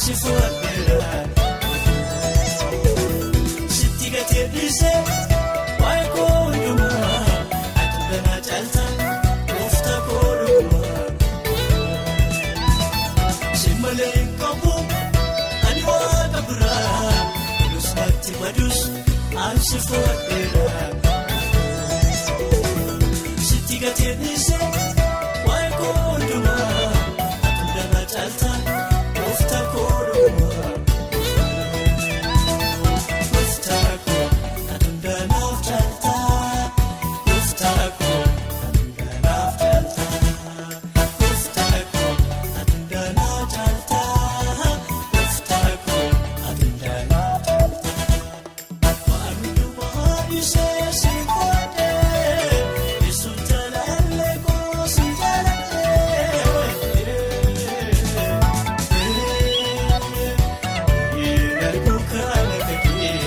Ansi fuudheera. Sitti gatee dhiisee waa'ee koo hundumaa ati danaa caalta gooftaa koo dhugumaa. Si malee hin qabu ani waaqa biraa nus natti madus ansi fuudheera. Sitti gatee dhiisee waa'ee koo hundumaa ati danaa caalta gooftaa koo dhugumaa. Gooftaa koo ati danaaf caalta gooftaa koo ati danaaf caalta gooftaa koo ati danaaf caalta gooftaa koo ati danaaf caalta. Waan hundumaa dhiisee si qoodee Yesuus jaalallee koo si jaaladhee. Darbu kana kakee.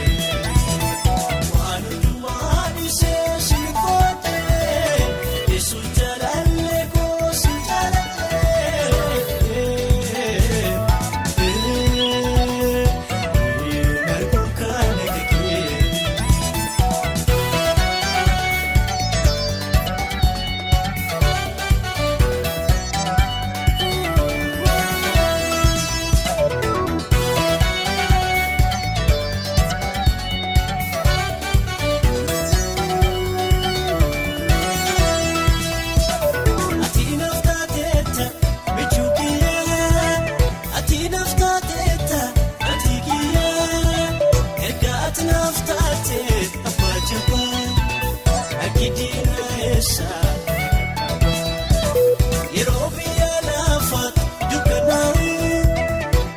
Waan hundumaa dhiisee si qoodee Yesuus jaalallee koo si jaaladhee. Darbu kana kakee. Ati naaf taateetta michuu kiyyaa ati naaf taateetta ati kiyyaa erga ati naaf taate abbaa jabaa akidina eessa yeroo biyya lafaa dukkanaa'u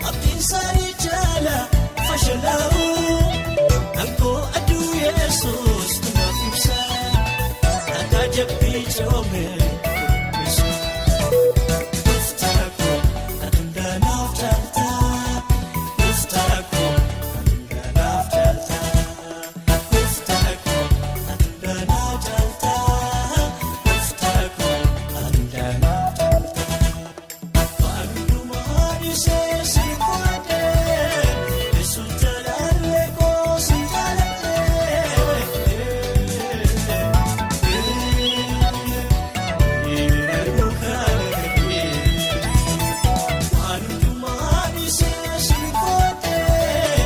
abdiin isaanii jaala fashalaa'u ankoo aduu Yesuus naaf ibsa akka jabbii coome. Gooftaa koo ati danaaf caalta gooftaa koo ati danaaf caalta gooftaa koo ati danaaf caalta gooftaa koo ati danaaf caalta. Waan hundumaa dhiisee si qoodee Yesuus jaalallee koo si jaaladhee. Darbu kana kakee. Waan hundumaa dhiisee si qoodee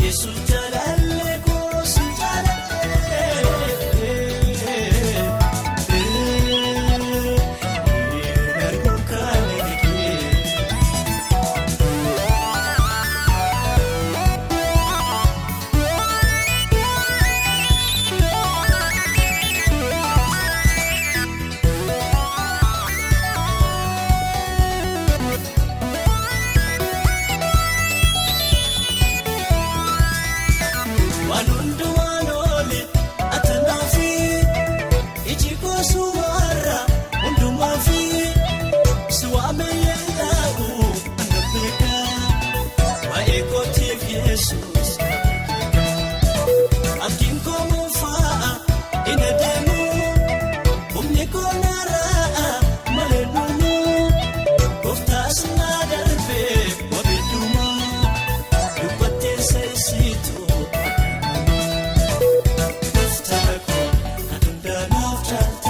Yesuus jaalallee koo si jaaladhee. Darbu kana kakee. Waan hundumaan oole atanaafi iji kosumarra hundumaafi si waamee yaa'u ana beeka waa'ee kootiif Yesuus abdiin koo moofaa hin adeemu humni koo naaraa malee dhumu gooftaas naa darbee wabiidhumaa dubbattee seesitu. Gooftaa koo ati danaaf caalta.